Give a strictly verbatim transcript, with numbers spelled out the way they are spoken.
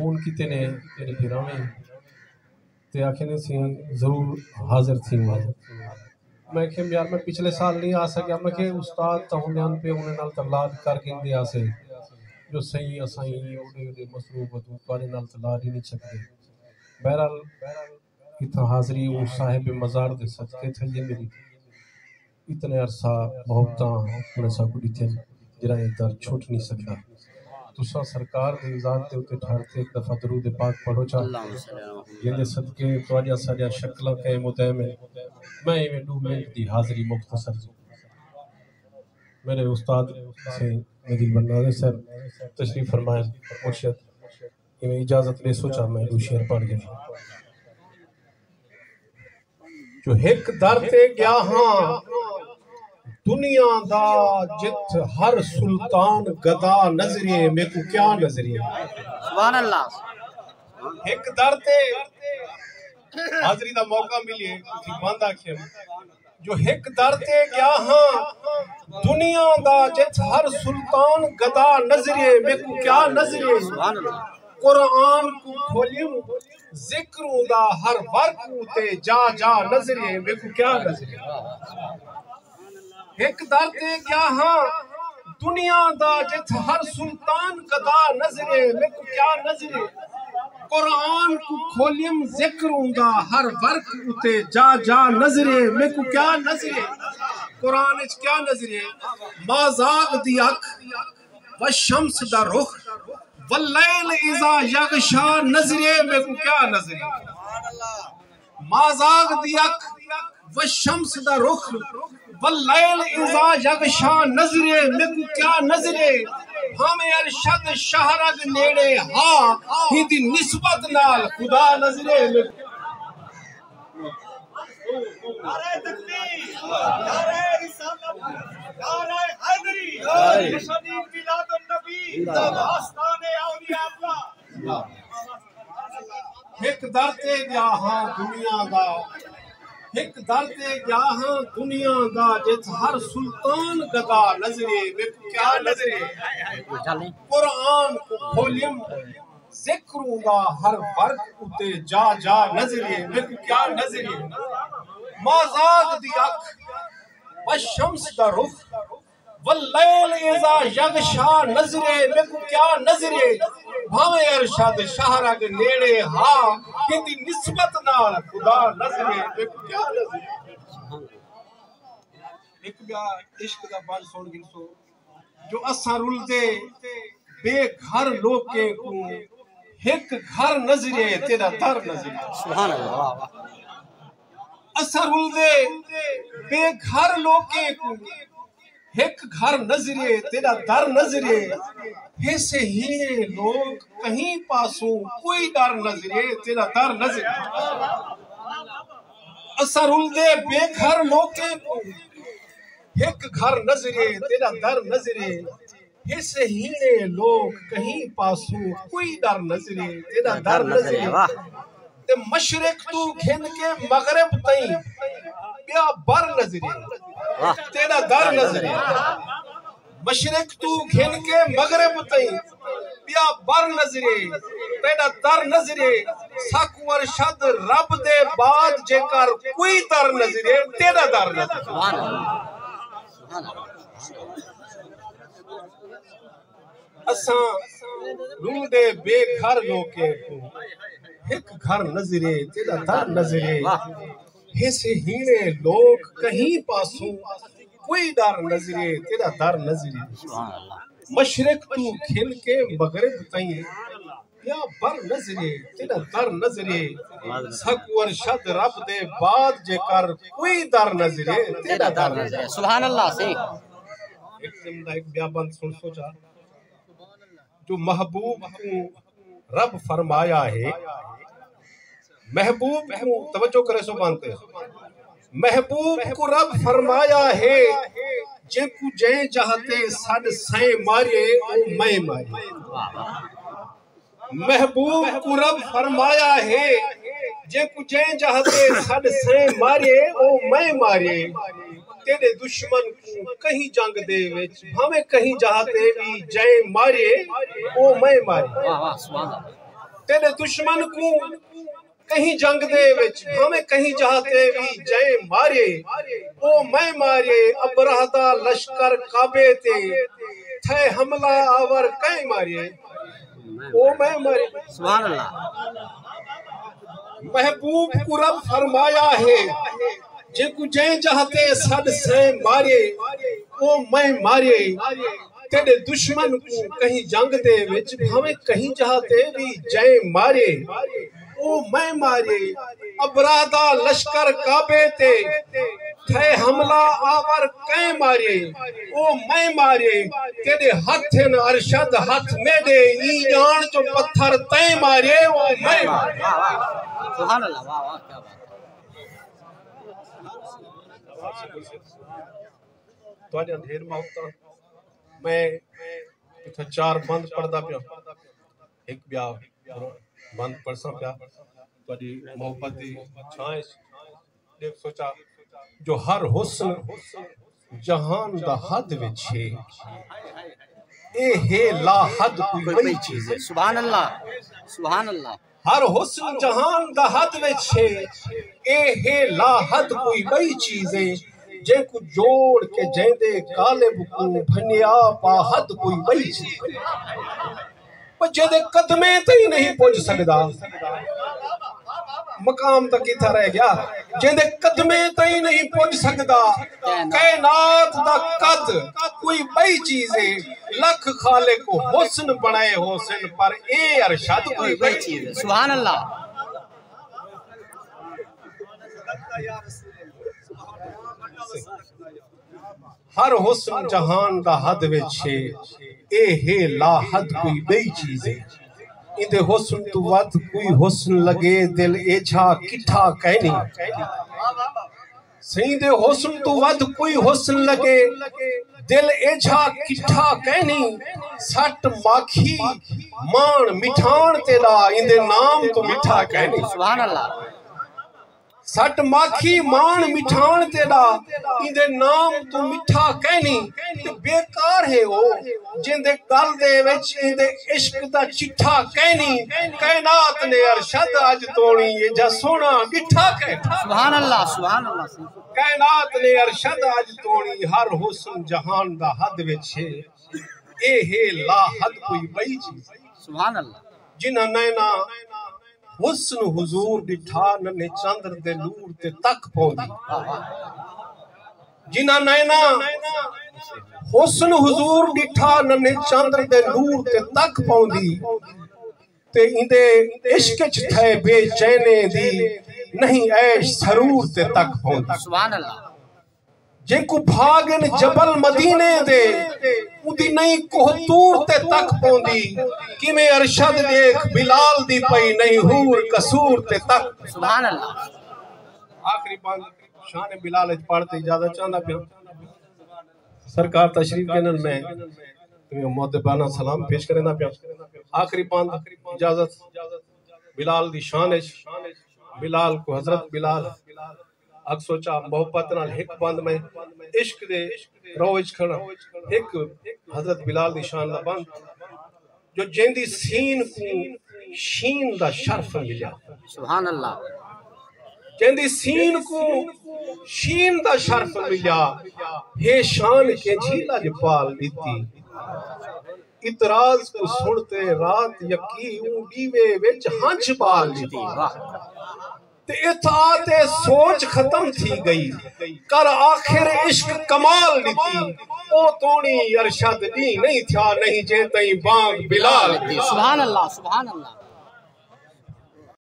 فون کیتے نے میرے بھراویں تے آکھے نے سی ضرور حاضر تھی ہوں۔ میں کہ یار میں پچھلے سال نہیں آ سکیا، میں کہ استاد تاں ہوندے ہن پے انہیں نال تاں لاڈ کر گھندے آسے جو سائیں اساں ہی اوڈے اوڈے مصروف ہتوں تہاڈے نال تاں لاڈ ہی نہیں چھکدے۔ بہرحال اتھاں حاضری اوں صاحب مزار دے صدقے تھئی ہے میری۔ اتنے عرصہ محبتاں انہیں ساکوں ڈتھین جڑا اے در چھٹ نی سگدا۔ تساں سرکار دے ذات دے اتے ٹھہر تے ہک دفعہ درود پاک پڑھو چا، جیندے صدقے تہاڈیاں ساڈیاں شکلاں قائم و دائم ہن۔ میں ایویں ڈو منٹ دی حاضری مختصر جی میرے استاد سئیں نگیل بنگالی صاحب تشریف فرمائے۔ مرشد ایویں اجازت ڈیسو چا میں ڈو شعر پڑھ گھناں۔ جو ہک در تے گیا ہاں دنیا دا، جتھ ہر سلطان گدا نظرے، میکوں کیا نظرے؟ سبحان اللہ۔ ہک در تے حاضری دا موقع ملیے، تسی بند آکھے جو ہک در تے گیا ہاں دنیا دا، جتھ ہر سلطان گدا نظرے، میکوں کیا نظرے؟ سبحان اللہ۔ قرآن کوں کھولیم، ذکر اوندا ہر ورق اتے جا جا نظرے، میکوں کیا نظرے؟ ہک در تے گیا ہاں دنیا دا، جتھ ہر سلطان گدا نظرے، میکوں کیا نظرے؟ قرآن کوں کھولیم، ذکر اوندا ہر ورق اتے جا جا نظرے، میکوں کیا نظرے؟ قرآن اچ کیا نظرے؟ مازاغ دی اکھ و شمس دا رخ، واللیل اذا یغشا نظرے، میکوں کیا نظرے؟ مازاغ دی اکھ و شمس دا رخ، واللیل اذا یغشا نظرے، میکوں کیا نظرے؟ بھانویں ارشد شاہ رگ نیڑے ہا، ہیندی نسبت نال خدا نظرے، میکوں نعرہ تکبیر، نعرہ رسالت، نعرہ حیدری، جشن میلاد النبی، آستان اولیاء اللہ۔ ہک در تے ڳیا ہاں دنیا دا، ہک در تے ڳیا ہاں دنیا دا، جتھ ہر سلطان گدا نظرے، میکوں کیا نظرے؟ قرآن کوں کھولیم، ذکر اوندا ہر ورق اتے جا جا نظرے، میکوں کیا نظرے؟ مازاغ دی اکھ و شمس دا رخ، واللیل اذا یغشا نظرے، میکوں کیا نظرے؟ بھانویں ارشد شاہ رگ نیڑے ہا، ہیندی نسبت نال خدا نظرے، میکوں کیا نظرے؟ ہک ٻیا عشق دا بند سݨ گھنسو۔ جو اساں رلدے بے گھر لوکیں کوں ہک گھر نظرے، تیݙا در نظرے۔ سبحان اللہ، واہ، واہ۔ اساں رلدے بے گھر لوکیں کوں ہک گھر نظرے، تیݙا در نظرے۔ ہیسے ہیڑے لوک کہیں پاسوں کوئی ݙر نظرے، تیݙا در نظرے۔ اساں رلدے بے گھر لوکیں کوں ہک گھر نظرے، تیݙا در نظرے۔ ہیسے ہیڑے لوک کہیں پاسوں کوئی ݙر نظرے، تیݙا در نظرے۔ واہ۔ تے مشرق توں گھن کے مغرب تئیں ٻیا بر نظرے، واہ۔ تیݙا در نظرے۔ مشرق توں گھن کے مغرب تئیں ٻیا بر نظرے، تیݙا در نظرے۔ ساکوں ارشد رب دے بعد جیکر کوئی در نظرے، تیݙا در نظرے۔ سبحان اللہ۔ سبحان اللہ۔ اساں رلدے بے گھر لوکیں کوں ہک گھر نظرے، تیݙا در نظرے۔ واہ۔ ہیسے ہیڑے لوک کہیں پاسوں کوئی ݙر نظرے، تیݙا در نظرے۔ سبحان اللہ۔ مشرق توں گھن کے مغرب تئیں ٻیا بر نظرے، تیݙا در نظرے۔ ساکوں ارشد رب دے بعد جیکر کوئی در نظرے، تیݙا در نظرے۔ سبحان اللہ، صحیح۔ ہک ضمن دا ہک ٻیا بند سݨسو چا۔ جو محبوب کوں رب فرمایا ہے، محبوب کوں، توجہ کریسو بند تے، محبوب کوں رب فرمایا ہے، جینکوں جئیں جاہ تے سݙ سئیں ماریے، او میں ماریے۔ محبوب کوں رب فرمایا ہے، جینکوں جئیں جاہ تے سݙ سئیں ماریے، او میں ماریے۔ تیݙے دشمن کوں کہیں جنگ دے وچ، بھانویں کہیں جاہ تے وی جئیں ماریے، او میں ماریے۔ واہ واہ، سبحان اللہ۔ تیݙے دشمن کوں کہیں جنگ دے وچ، بھانویں کہیں جاہ تے وی جئیں ماریے، او میں ماریے۔ ابرہہ دا لشکر کعبے تے تھئے حملہ آور کئیں ماریے، او میں ماریے۔ سبحان اللہ۔ محبوب کوں رب فرمایا ہے، جیکوں جئیں جاہ تے سݙ سئیں ماریے، او میں ماریے۔ تیݙے دشمن کوں کہیں جنگ دے وچ، بھانویں کہیں جاہ تے وی جئیں ماریے، او میں ماریے۔ ابرہہ دا لشکر کعبے تے تھئے حملہ آور کئیں ماریے، او میں ماریے۔ تیݙے ہتھ ہن ارشد ہتھ میݙے، ایں ڄاݨ جو پتھر تئیں ماریے، او میں ماریے۔ واہ، واہ، واہ۔ سبحان اللہ، واہ، واہ، کیا بات ہے۔ تہاݙیاں ڈھیر محبتاں۔ میں اتھاں چار بند پڑھدا پیاں، ہک ٻیا بند پڑھساں پیا۔ تہاݙی محبت دی چھاں اچ ݙیکھ سوچا جو ہر حسن جہان دا حد وچ ہے، اے ہے لا حد کوئی ٻئی چیز ہے۔ سبحان اللہ، سبحان اللہ۔ ہر حسن جہان دا حد وچ ہے، اے ہے لا حد کوئی ٻئی چیز ہے۔ جینکوں جوڑ کے جیندے غالب کوں بھنیا پا حد کوئی ٻئی چیز ہے۔ پر جیندے قدمیں تئیں نہیں پڄ سڳدا، مقام تاں کتھاں رہ ڳیا، جیندے قدمیں تئیں نہیں پڄ سڳدا۔ کائنات دا قد کوئی ٻئی چیز ہے، لکھ خالق حسن بݨائے ہوسن، پر اے ارشد کوئی ٻئی چیز ہے۔ سبحان اللہ۔ ہر حسن جہان دا حد وچ ہے، اے ہے لا حد کوئی ٻئی چیز ہے۔ ایندے حسن توں ودھ کوئی حسن لڳے، دل ایجھا کٹھا کائنی۔ سئیں دے حسن توں ودھ کوئی حسن لڳے، دل ایجھا کٹھا کائنی۔ سٹ ماکھی ماݨ مٹھاݨ تیݙا، ایندے نام توں مٹھا کائنی۔ سبحان اللہ۔ سٹ ماکھی ماݨ مٹھاݨ تیݙا، ایندے نام توں مٹھا کائنی۔ تے بیکار ہے او جیندے ڳل دے وچ ایندے عشق دا چٹھا کائنی۔ کائنات نے ارشد اڄ توݨی ایجھا سوہݨا ݙٹھا کائنی۔ سبحان اللہ، سبحان اللہ۔ کائنات نے ارشد اڄ توݨی ہر حسن جہان دا حد وچ ہے، اے ہے لا حد کوئی ٻئی چیز۔ سبحان اللہ۔ جنہاں نیناں حسن حضور ݙٹھا، ننھے چندر دے نور تے تک پوندی۔ جنہاں نیناں حسن حضور ݙٹھا، ننھے چندر دے نور تے تک پوندی۔ تے ایندے عشق اچ تھئے بے چینے دی، نہیں عیش سرور تے تک پوندی۔ سبحان اللہ۔ جینکوں بھاڳ ہن جبل مدینے دے، اوندی نئیں کوہ طور تے تک پوندی۔ کیویں ارشد ݙیکھ بلال دی پئی، نئیں حور قصور تے تک۔ سبحان اللہ۔ آخری بند شان بلال اچ پڑھ تے اجازت چاہندا پیاں۔ سرکار تشریف گھنن، میں مؤدبانہ سلام پیش کریندا پیاں۔ آخری بند اجازت بلال دی شان اچ، بلال کوں حضرت بلال اکھ سوچا محبت نال ہک بند میں عشق دے روہ اچ کھڑا، ہک حضرت بلال دی شان دا بند، جو جیندی سین کوں شین دا شرف ملیا۔ سبحان اللہ۔ جیندی سین کوں شین دا شرف ملیا، ہے شان کینجھی لڄپال ݙتی۔ اعتراض کوں سݨ تے رات یکی، اوں ݙیوے وچ ہنج ٻال ݙتی۔ واہ۔ تے اتھ آ تے سوچ ختم تھی ڳئی، کر آخر عشق کمال ݙتی۔ او توݨی ارشد ݙینہہ نئیں تھیا، نہیں جے تئیں بانگ بلال ݙتی۔ سبحان اللہ، سبحان اللہ۔